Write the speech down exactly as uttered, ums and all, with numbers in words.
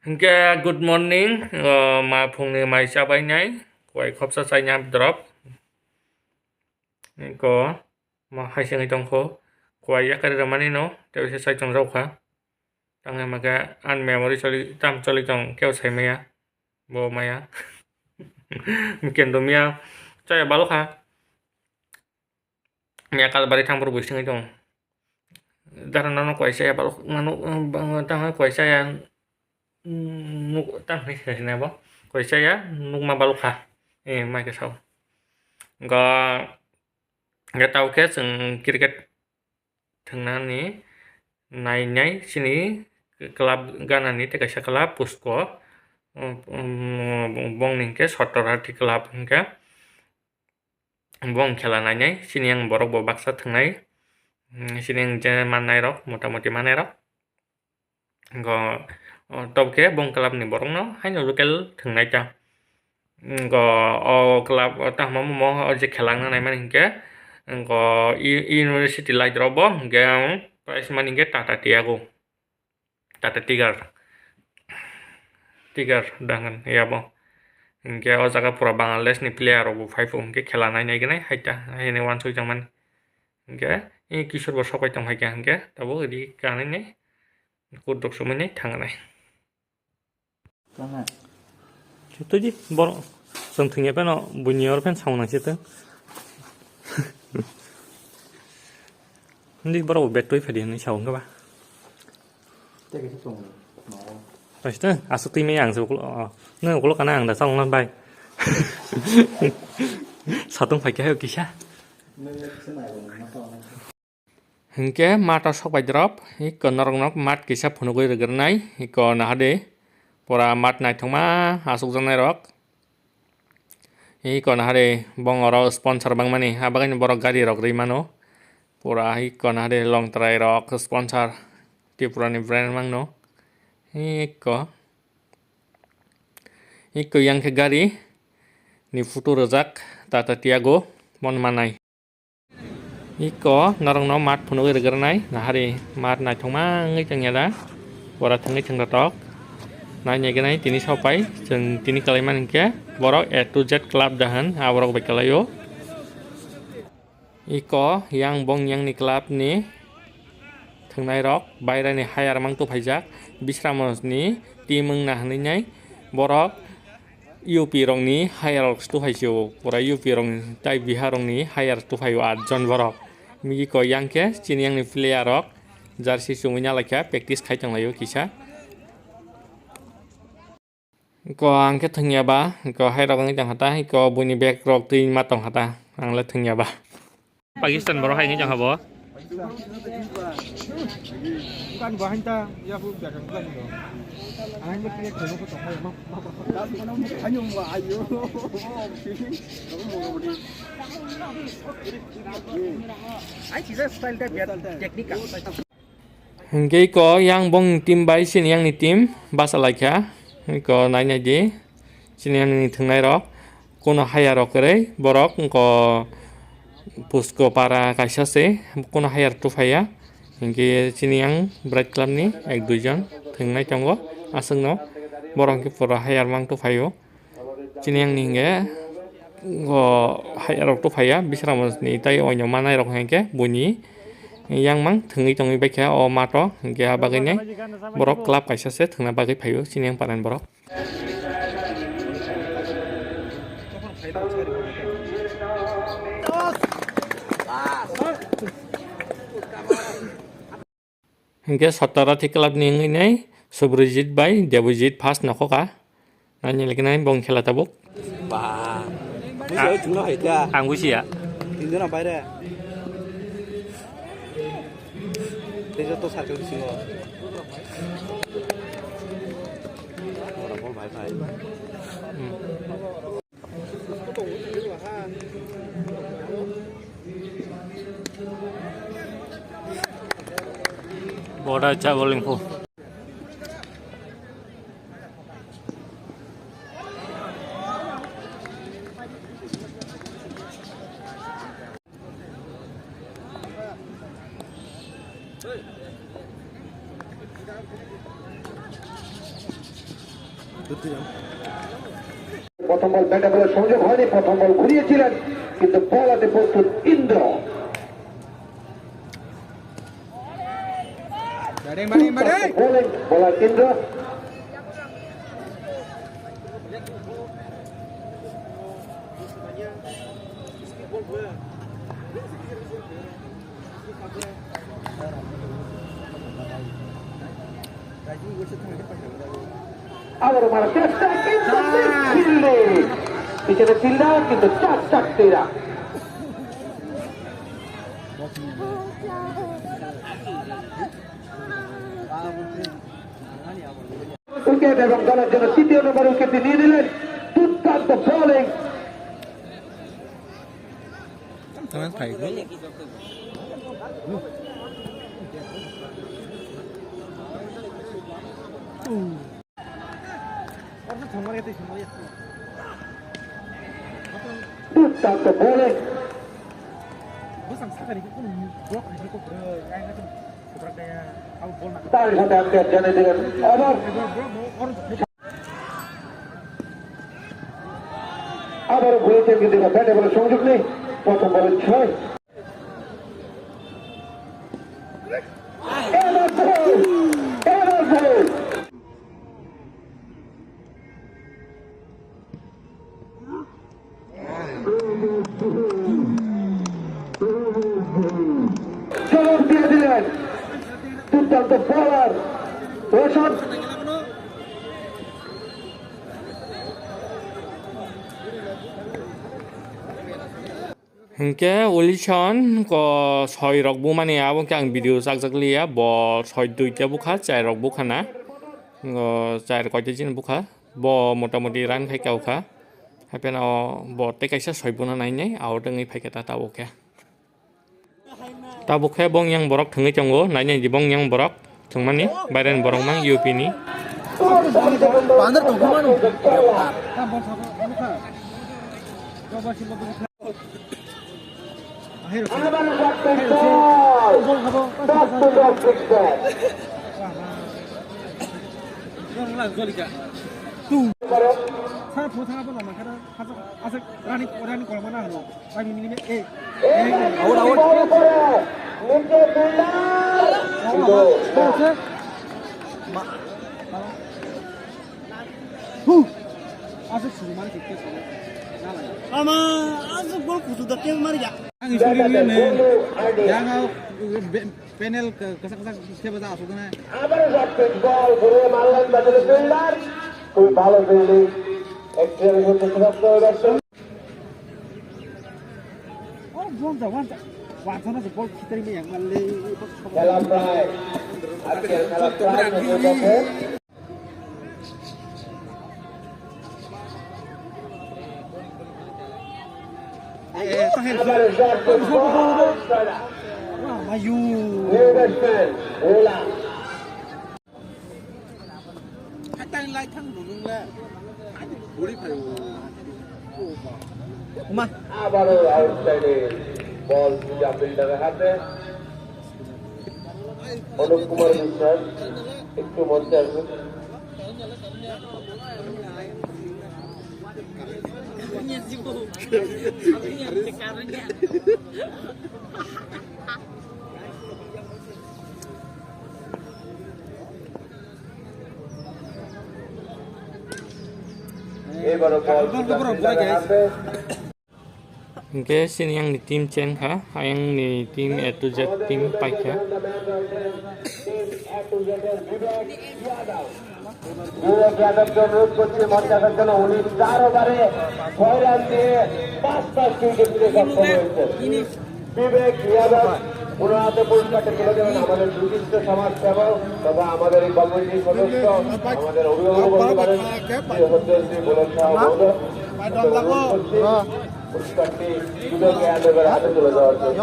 Hingke good morning, o, ma phungni mai chabainai, kuai khopsa chaina drop. Ko ma hai sengwi tongkho, kuai yakari rwmani no, tei se chai tong rwkha. Tangwi makhe ani memory choli, tam choli tong, kebo sai maya, bo maya. Kendo miya, chaya balokha. Miya Kalbari thang phuru bui singwi tong. Dara nono kuai chaya balok, mano, tangwi kuai chaya, nuk, tangwi sai na bo. Kuai chaya, nukma balokha. E, mai khe sao. Ga, ga tao khe chwng cricket thwngnani nainai chini club ganani tei kaisa club Pusko, um, um, bongni hwnkhe Sottorhati club hwnkhe bong khela nainai chini yang borok bo baksa thwngnai, um, chini yang je mannai rok motamoti manai rok. Go, o, tobokhe bong club ni borokno haino local thwngnai ta. Go, o club, o tamo mo, o je khela wngna naimani hinkhe, go, u-, university light rok bo hinkhe, prize money hinkhe Tata Tiago, Tata Tiger, Tiger da hwn yabo. Hinkhe o jaga pura Bangladesh ni player rok bo phai phu hinkhe khela nai nai gwnai hai ta, hai hinwi uansuk tongmani. Hinkhe, e, Kishore bo sok bai tong hai kha hinkhe, tabuk ri kanai nai. Kuduk sumui nai thangnai. Twi di borok chwng thwngya phano buini oro phano samung nang se tong. Hindi borok bo betwi phadi hinwi sa wngkha ba. Tei kaisa tong. Aswk twi maya ang se ukulok, oh, nang ukulok kana ang da sa wngna bai. Satung phaikha hai kisa. Hinkhe mato sok bai drop, iko norok nok mat kisa phunugwi rwgwrnai, iko nahadi pura mat naithokma achukjaknai rok. Iko nahadi bong oro sponsor bangmani, abagani borok gari rok rwi mano. Pura iko nahadi Longtrai rok sponsor, Tripura ni brand mangno. Iko, iko yang khe gari ni photo rwjak, Tata Tiago mon manai. Iko norokno mat phunugwi rwgwrnai, nahari mat naithokma wngwi tongya da, pura thwngwi thwngtotok. Nainaiganai tini sopai, chwng tini kalaimani hinkhe borok A to Z club da hwn, aborok bai kalaio. Iko yang bong yangni club ni thwngnairok bairani hire mang tuphaijak, Bisramgajni team wngna hwnwi nai borok U P rokni hire rok se tuphai sio, pura U P rokni tei Bihar rokni hire tuphaio aat jon borok. Migi koi yang khe chini yang ni player rok jersey chumui nalaikha, practice khai tonglaio kisa. Ko ang khe thwngya ba, ko hai rok wngwi tong kha ta, ko buini bag rok twi ma tong kha ta, ang le thwngya ba. Pakistan borok hai wngwi tong kha bo. Bukan bahan ta, ya bu dagang bukan itu. Ang ini punya kalau kau tahu ma. Ai sisa style ta biar teknik ka. Hingke iko yang bong team bai sini yang ni team basa laikha. Iko nai nai di. Chini yang ni thwngnai rok. Kuno haya rok kwrwi borok wngkha Pusko para kaisa se, kuno haya rok tuphaiya, hinkhe chini yang Bright Club ni ek dui jon thwngnai tongo aswkno, borok hinkhe pura haya rok mang tuphaio. Chini yang ni hinkhe o haya rok tuphaiya, Bisramgaj ni tei oino manai rok hinkhe buini yang mang thwngwi tongwi baikha o mato, hinkhe ah bagwi nai borok club kaisa se thwngna bagwi phaio chini yang para ni borok. Hinkhe Sottarati club ni wngwi nai Subrijit bai Debojit first nokhoka. Nani lagi nai bong khela tabuk. Ba. Busi oi thungna hai kya? Ang busi ya. Tinjona baire. Tejo to circle bisingo. Ora bol bhai bhai. Hmm. Boda cha bowling po. প্রথম বল ব্যাটে বলে সংযোগ হয়নি, প্রথম বল ঘুরিয়েছিলেন, কিন্তু বল হাতে প্রস্তুত Indra. Batting, batting, batting. Bowling, bowler Indra. আবার মারা চেষ্টা, কিন্তু মিস ফিল্ডিং। পিছনে ফিল্ডার, কিন্তু চার চার তেরা। উইকেট এবং দলের জন্য তৃতীয় নম্বর উইকেটটি নিয়ে নিলেন। দুর্দান্ত bowling. Taman phai ko. Duh, tak ke boleh. তার সাথে আজকে জানিয়ে দিলেন। আবার আবারও ঘুরেছেন, কিন্তু এবার ব্যাটে বলে সংযোগ নেই। প্রথম বলে ছয়। এবার বল, এবার বল। জবাব দিয়ে দিলেন দুর্দান্ত বোলার Roshan. Hinkhe Wilson ko soi rok bumani abo khe ang video chakjak liya, bo soi duita bukha, chai rok bukha na, o chai rok koita jin bukha, bo motamoti run khai kau kha, haipeno bo tei kaisa soi buna nai nai, abo tongwi phaikha ta tabuk khe. Tabuk khe bong yang borok thwngwi tongo, nai nai di bong yang borok thwngmani, Bairen borok mang U P ni. Bandar tongkha mano. Out, out. Ama, aswk gol kuchuk da, kebo mari ya. Ang isuri ne, yang au, be-, panel ke-, kesak kesak kebo da aswk ne. আবারও shot pitch ball ঘুরিয়ে মারলেন batsman fielder. খুব ভালো fielding. Excellent হচ্ছে সমাপ্ত হয়ে যাচ্ছে। Oh, bol da, wan da. Wan da, bol khitari me yang malle. খেলা প্রায়, আজকের খেলা প্রায় শেষের পথে। Ayo. New batsman, Ola. Hatang lai thang nunung le. Ani buri phai. Uma. আবারও আউটসাইডে বল সুজা ফিল্ডারের হাতে। অনুপ কুমার বিশ্বাস একটু মঞ্চে আসুন। এবারও বল সুজা ফিল্ডারের হাতে। Hinkhe chini yang ni team change kha, ayang ni team A to Z team paikha. বিবেক যাদবকে অনুরোধ করছি মঞ্চে আসার জন্য। উনি চার ওভারে ছয় রান দিয়ে পাঁচটা উইকেট নিতে সক্ষম হয়েছেন। বিবেক যাদব ওনার হাতে পুরস্কারটা তুলে দেবেন। আমাদের বিশিষ্ট সমাজসেবক তথা আমাদের এই কমিটির সদস্য, আমাদের অভিভাবক বলতে পারেন, শ্রী হজরত শ্রী বুলন্দ শাহ মহোদয়। অনুরোধ করছি পুরস্কারটি বিবেক যাদবের হাতে তুলে দেওয়ার জন্য।